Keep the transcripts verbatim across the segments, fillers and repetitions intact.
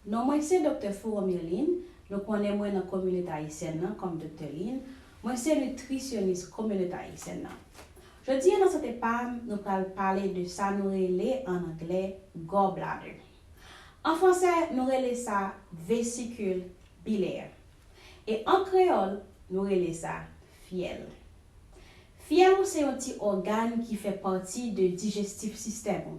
Non mwen se Doktè Fouro Mirline, nou konnen mwen nan kominote ayisyèn nan kòm Doktè Lin, mwen se nitrisyonis kominote ayisyèn nan. Jodi a nan Sante Pa m, nou pral pale de sa nou rele an anglè gallbladder. An fransè, nou rele sa vesicule biliaire. E an kreyòl, nou rele sa fyèl. Fyèl ou se yon ti ògàn ki fè pati de digestive system ou.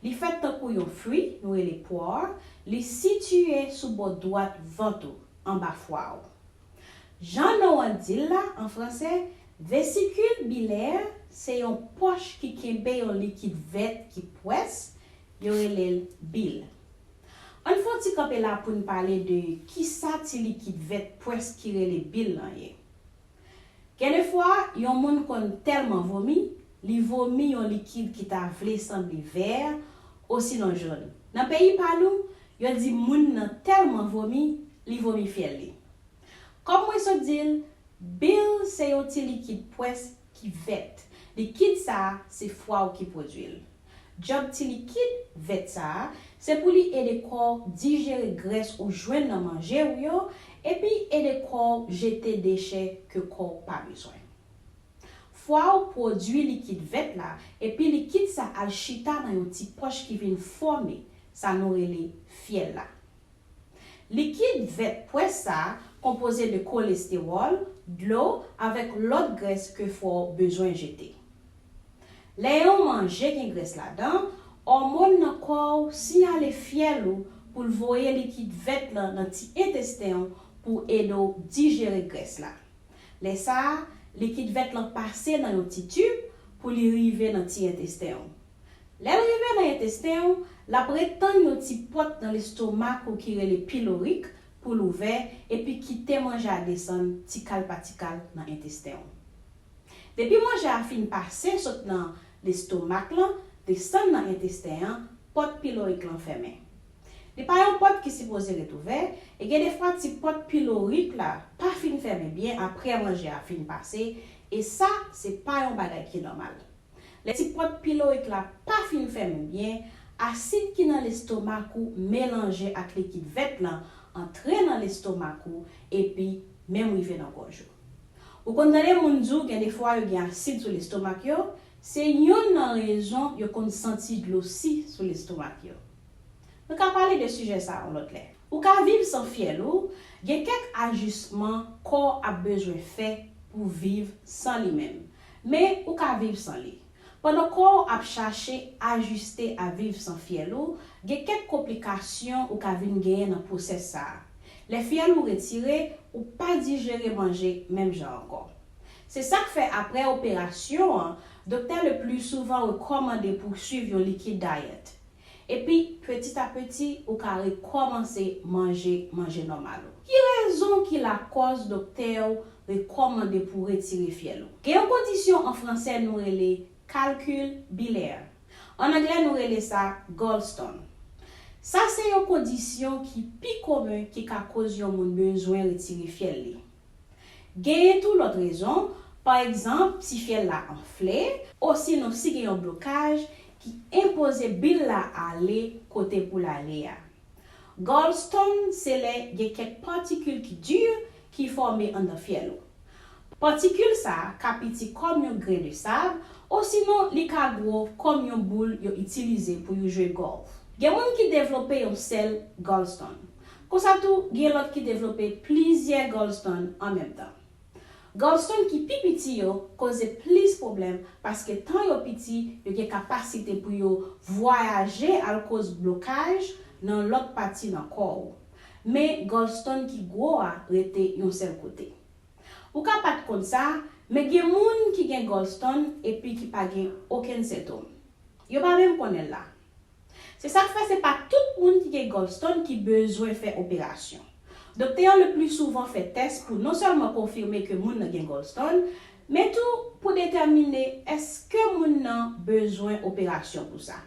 Li fèt tankou yon fwi, nou rele pwa, li sitiye sou bò dwat vant ou, anba fwa ou. Jan non an di l la, an fransè, vesicule biliaire se yon pòch ki kenbe yon likid vèt ki pwès, yo rele l bil. Ann fè yon ti kanpe la pou n pale de kisa ti likid vèt pwès ki rele bil lan ye. Gen de fwa, yon moun konn tèlman vomi, li vomi yon likid ki ta vle sanble vè, osinon jòn. Nan peyi pa nou, yo di moun nan tèlman vomi, li vomi fyèl li. Kòm mwen sot di l, bil se yon ti likid pwès ki vèt. Likid sa a, se fwa w ki pwodui l. Djòb ti likid vèt sa a, se pou li ede kò w dijere grès ou jwenn nan manje w yo, epi ede kò w jete dechè ke kò w pa bezwen. Fwa w pwodui likid vèt la, epi likid sa al chita nan yon ti pòch ki vin fòme sa nou rele fyèl la. Likid vèt pwès sa a konpoze de kolestewòl, dlo, avèk lòt grès ke fwa w bezwen jete. Lè yon manje gen grès ladan, òmòn nan kò w siyale fyèl ou pou l voye likid vèt lan nan ti entesten w pou ede w dijere grès la. Lè sa a, likid vèt lan pase nan yon ti tib pou li rive nan ti entesten w. Lè l rive nan entesten w, l ap ret tann yon ti pòt nan lestomak ou ki rele pilorik pou l ouvè epi kite manje a desann ti kal pa ti kal nan entesten w. Depi manje a fin pase sot nan lestomak lan, desann nan entesten an, pòt pilorik lan fèmen. Li pa yon pòt ki sipoze ret ouvè, e gen de fwa ti pòt pilorik la pa fin fèmen byen apre manje a fin pase, e sa, se pa yon bagay ki nòmal. Lè ti pòt pilorik la pa fin fèmen byen, asid ki nan lestomak ou melanje ak likid vèt lan antre nan lestomak ou epi menm rive nan gòj ou. Ou konn tande moun di w gen de fwa yo gen asid sou lestomak yo, se youn nan rezon yo konn santi dlo si sou lestomak yo. Nou ka pale de sijè sa a yon lòt lè. Ou ka viv san fyèl ou, gen kèk ajisman kò w ap bezwen fè pou viv san li menm. Men ou ka viv san li. Pandan kò w ap chache ajiste a viv san fyèl ou, gen kèk konplikasyon ou ka vin genyen nan pwosès sa a. Lè fyèl ou retire, ou pa dijere manje menm jan ankò. Se sa k fè apre operasyon an, doktè le pli souvan rekòmande pou w swiv yon likid dayèt. Epi, peti a peti, ou ka rekòmanse manje manje nòmal ou. Ki rezon ki lakòz doktè w rekòmande pou w retire fyèl ou? Gen yon kondisyon an fransè nou rele calcul biliaire. An anglè, nou rele sa gallstone. Sa se yon kondisyon ki pi komen ki ka koz yon moun bezwen retire fyèl li. Genyen tou lòt rezon, pa egzanp, si fyèl la anfle, osinon si gen yon blokaj ki enpoze bil la ale kote pou l ale a. Gallstone se lè gen kèk patikil ki di ki fòme anndan fyèl ou. Patikil sa a ka piti kòm yon gren de sab, osinon li ka gwo kòm yon boul yo itilize pou yo jwe gòlf. Gen moun ki devlope yon sèl gallstone. Konsa tou, gen lòt ki devlope plizyè gallstone an menm tan. Gallstone ki pi piti yo koze plis pwoblèm paske tan yo piti, yo gen kapasite pou yo vwayaje al koz blokaj nan lòt pati nan kò w. Men gallstone ki gwo a rete yon sèl kote. Ou ka pa t konn sa, men gen moun ki gen gallstone epi ki pa gen okenn sentòm. Yo pa menm konnen l la. Se sa k fè se pa tout moun ki gen gallstone ki bezwen fè operasyon. Doktè yo le pli souvan fè tès pou non sèlman konfime ke moun nan gen gallstone, men tou pou detèmine èske moun nan bezwen operasyon pou sa.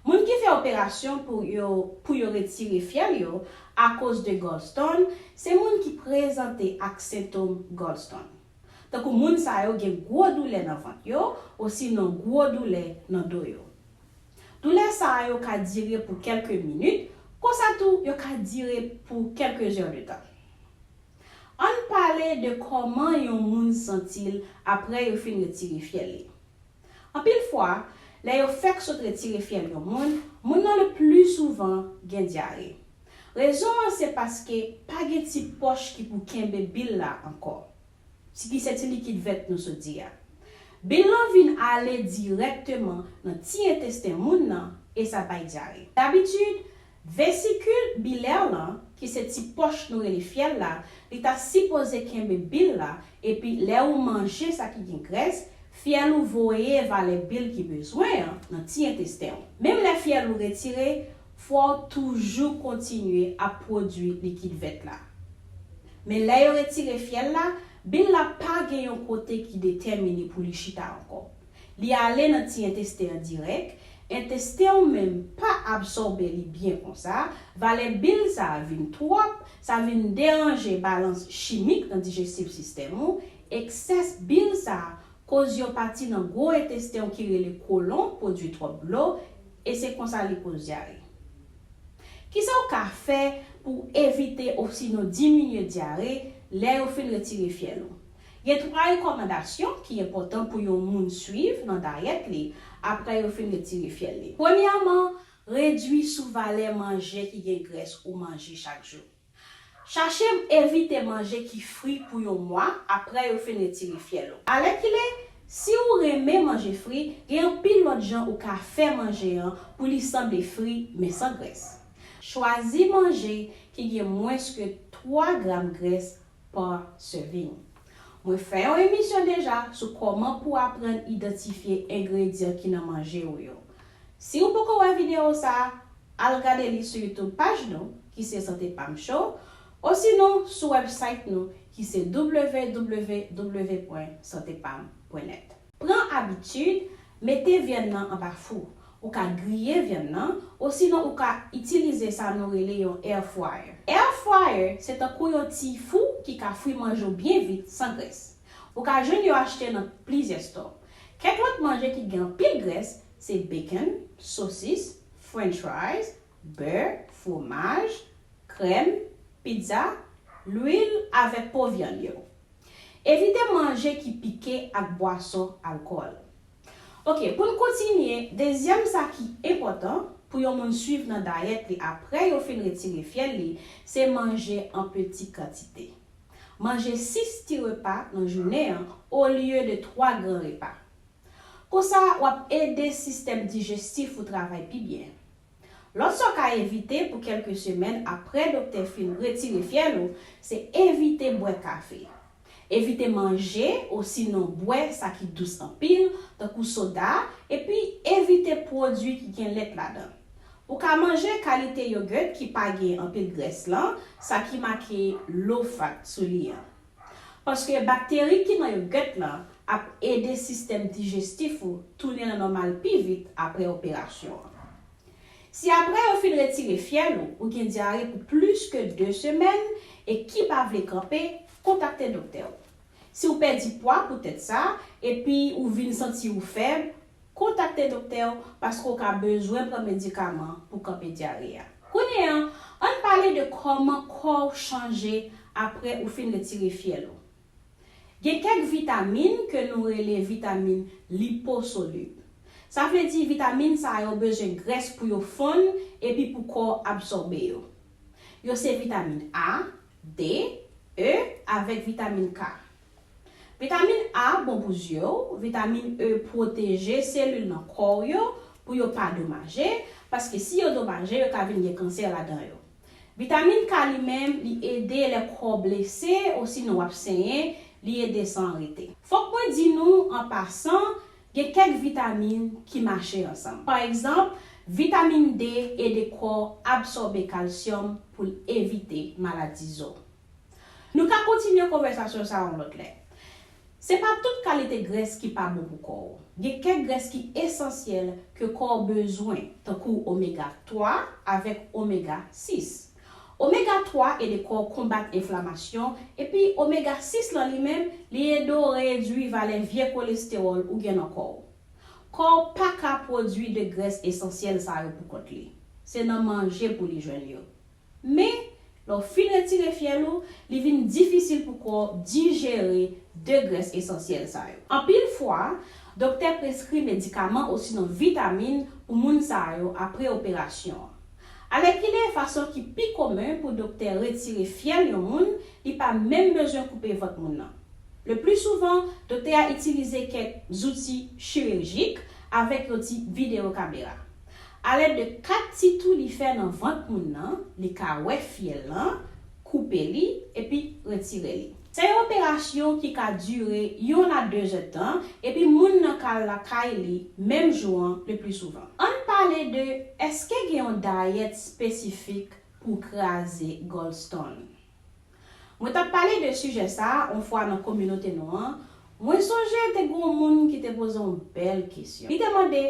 Moun ki fè operasyon pou yo, pou yo retire fyèl yo akoz de gallstone, se moun ki prezante ak sentòm gallstone. Tankou moun sa yo gen gwo doulè nan vant yo, osinon gwo doulè nan do yo. Doulè sa yo ka dire pou kèlke minit, Konsa tou, yo ka dire pou kèlke zè de tan. Ann pale de kòman yon moun santi l apre yo fin retire fyèl li. Anpil fwa, lè yo fèk sot retire fyèl yon moun, moun nan le pli souvan gen dyare. Rezon an se paske pa gen ti pòch ki pou kenbe bil la ankò. Ti ki se ti likid vèt nou sot di a. Bil lan vin ale dirèkteman nan ti entesten moun nan e sa bay dyare. Dabitid, vesikil bilè lan, ki se ti pòch nou rele fyèl la, li ta sipoze kenbe bil la, epi lè ou manje sa ki gen grès, fyèl ou voye valè bil ki bezwen an nan ti entesten w. Menm lè fyèl ou retire, fò w toujou kontinye ap pwodui likid vèt la. Men lè yo retire fyèl la, bil la pa gen yon kote ki detèmine pou li chita ankò. Li ale nan ti entesten an dirèk, entesten w menm pa absòbe li byen konsa, valè bil sa a vin twòp, sa vin deranje balans chimik nan digestive system ou, eksès bil sa a koz yon pati nan gwo entesten w ki rele kolon pwodui twòp dlo, e se konsa li koz dyare. Kisa w ka fè pou w evite osinon diminye dyare lè yo fin retire fyèl ou? Gen twa rekòmandasyon ki enpòtan pou yon moun swiv nan dayèt li apre yo fin retire fyèl li. Premyèman, redui sou valè manje ki gen grès ou manje chak jou. Chache evite manje ki fri pou yon mwa apre yo fin retire fyèl ou. Alèkile, si w renmen manje fri, gen anpil lòt jan ou ka fè manje an pou li sanble fri men san grès. Chwazi manje ki gen mwens ke twa gram grès pa serving. Mwen fè yon emisyon deja sou kòman pou w aprann idantifye engredyan ki nan manje w yo. Si w poko wè videyo sa a, al gade li sou YouTube paj nou, ki se Sante Pam Show, osinon sou website nou, ki se w w w pwen sante pam pwen nèt. Pran abitid mete vyann nan anba fou. Ou ka griye vyann nan, osinon ou ka itilize sa nou rele yon air fryer. Air fryer se tankou yon ti fou ki ka fri manje w byen vit san grès. Ou ka jwenn yo achte nan plizyè stò. Kèk lòt manje ki gen anpil grès se bacon, sosis, french fries, bè, fwomaj, krèm, pizza, lwil avèk po vyann yo. Evite manje ki pike ak bwason alkòl. Ok, pou n kontinye, dezyèm sa ki enpòtan pou yon moun swiv nan dayèt li apre yo fin retire fyèl li, se manje an peti kantite. Manje sis ti repa nan jounen an olye de twa gran repa. Konsa, w ap ede sistèm dijestif ou travay pi byen. Lòt sa w ka evite pou kèlke semèn apre doktè fin retire fyèl ou, se evite bwè kafe. Evite manje osinon bwè sa ki dous anpil, tankou soda, epi evite pwodui ki gen lèt ladan. Ou ka manje kalite yogurt ki pa gen anpil grès lan, sa ki make low fat sou li an. Paske bakteri ki nan yogurt lan ap ede sistèm dijestif ou tounen nan nòmal pi vit apre operasyon an. Si apre yo fin retire fyèl ou, ou gen dyare pou plis ke de semèn e ki pa vle kanpe, kontakte doktè w. Si w pèdi pwa poutèt sa, epi ou vin santi ou fèb, kontakte doktè w paske w ka bezwen pran medikaman pou kanpe dyare a. Kounye a, ann pale de kòman kò w chanje apre ou fin retire fyèl ou. Gen kèk vitamin ke nou rele vitamin liposolib. Sa vle di vitamin sa yo bezwen grès pou yo fonn epi pou kò absòbe yo. Yo se vitamin A, D, E avèk vitamin K. Vitamin A bon pou zye w, vitamin E pwoteje selil nan kò w yo pou yo pa domaje, paske si yo domaje, yo ka vin gen kansè ladan yo. Vitamin K li menm, li ede lè kò w blese osinon w ap senyen, li ede san an rete. Fòk mwen di nou, an pasan, gen kèk vitamin ki mache ansanm. Pa egzanp, vitamin D ede kò w absòbe kalsyòm pou l evite maladi zo. Nou ka kontinye konvèsasyon sa a yon lòt lè. Se pa tout kalite grès ki pa bon pou kò w. Gen kèk grès ki esansyèl ke kò w bezwen, tankou omega twa avèk omega sis. Omega twa ede kò w konbat enflamasyon, epi omega sis lan li menm, li ede w redui valè vye kolestewòl ou gen nan kò w. Kò w pa ka pwodui de grès esansyèl sa yo poukont li. se nan manje pou li jwenn yo. Men, lè w fin retire fyèl ou, li vin difisil pou kò w dijere de grès esansyèl sa yo. Anpil fwa, doktè preskri medikaman osinon vitamin pou moun sa yo apre operasyon an. Alèkile, fason ki pi komen pou doktè retire fyèl yon moun, li pa menm bezwen koupe vant moun nan. Le pli souvan, doktè a itilize kèk zouti chirijik avèk yon ti videyo kamera. Alèd de kat ti twou li fè nan vant moun nan, li ka wè fyèl lan, koupe li, epi retire li. Se yon operasyon ki ka dire yonn a de zèdtan, epi moun nan ka al lakay li menm jou an le pli souvan. Ann pale de èske gen yon dayèt espesifik pou kraze gallstone. Mwen t ap pale de sijè sa a yon fwa nan kominote nou an, mwen sonje te gen yon moun ki te poze yon bèl kesyon. Li te mande,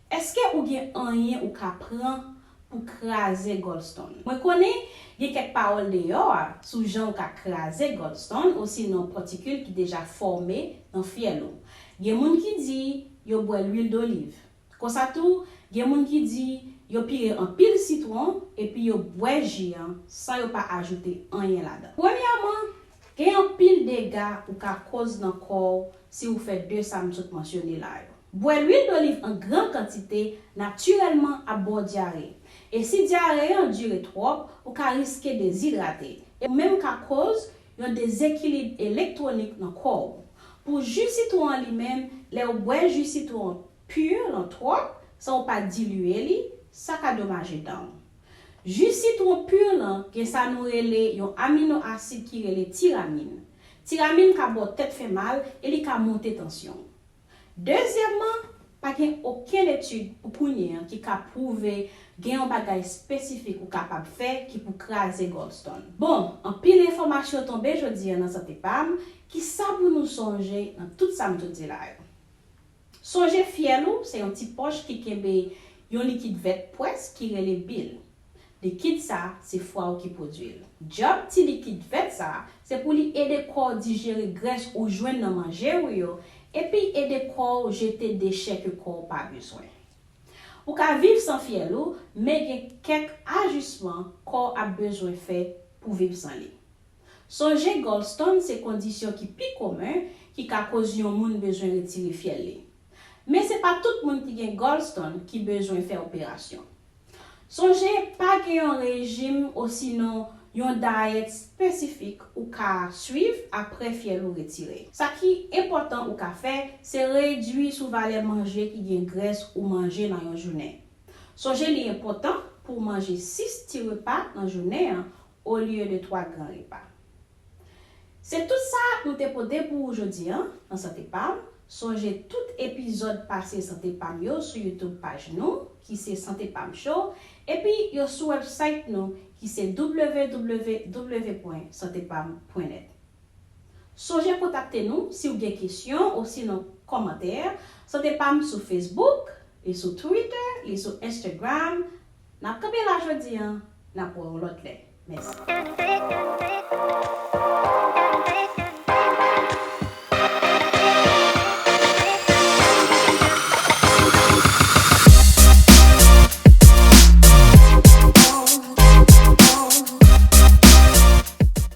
èske ou gen anyen ou ka pran pou kraze gallstone? Mwen konnen gen kèk pawòl deyò a sou jan ou ka kraze gallstone osinon patikil ki deja fòme nan fyèl ou. Gen moun ki di yo bwè lwil doliv. Konsa tou, gen moun ki di yo pire anpil sitwon epi yo bwè ji an san yo pa ajoute anyen ladan. Premyèman, gen anpil dega ou ka koz nan kò w si w fè de sa m sot mansyone la yo. Bwè lwil doliv an gran kantite natirèlman ap ba w dyare. E si dyare an dire twòp, ou ka riske dezidrate. E ou menm ka koz yon dezekilib elektwonik nan kò w. Pou ji sitwon an li menm, lè w bwè ji sitwon an pur lan twòp, san w pa dilye li, sa ka domaje dan w. Ji sitwon pur lan gen sa nou rele yon amino asid ki rele tiramin. Tiramin ka ba w tèt fè mal e li ka monte tansyon w. Dezyèmman, pa gen okenn etid pou kounye a ki ka pwouve gen yon bagay espesifik ou kapab fè ki pou kraze gallstone. Bon, anpil enfòmasyon tonbe jodi a nan Sante Pa m, ki sa pou nou sonje nan tout sa m sot di la yo? Sonje fyèl ou se yon ti pòch ki kenbe yon likid vèt pwès ki rele bil. Likid sa, se fwa w ki pwodui l. Djòb ti likid vèt sa, se pou li ede kò w dijere grès ou jwenn nan manje w yo, epi ede kò w jete dechè ke kò w pa bezwen. Ou ka viv san fyèl ou, men gen kèk ajisman kò w ap bezwen fè pou viv san li. Sonje gallstone se kondisyon ki pi komen ki ka koz yon moun bezwen retire fyèl li. Men se pa tout moun ki gen gallstone ki bezwen fè operasyon. Sonje pa gen yon rejim osinon yon dayèt espesifik ou ka swiv apre fyèl ou retire. Sa ki enpòtan ou ka fè, se redui sou valè manje ki gen grès ou manje nan yon jounen. Sonje li enpòtan pou w manje sis ti repa nan jounen an olye de twa gran repa. Se tout sa nou te pote pou ou jodi a nan Sante Pa m. Sonje tout epizòd pase Sante Pa m yo sou YouTube paj nou, ki se Sante Pa m Show, epi yo sou website nou, ki se w w w pwen sante pa m pwen nèt. Sonje kontakte nou si w gen kesyon osinon kòmantè. Sante Pa m sou Facebook, li sou Twitter, li sou Instagram. N ap kanpe la jodi a, n ap wè w lòt lè. Mèsi.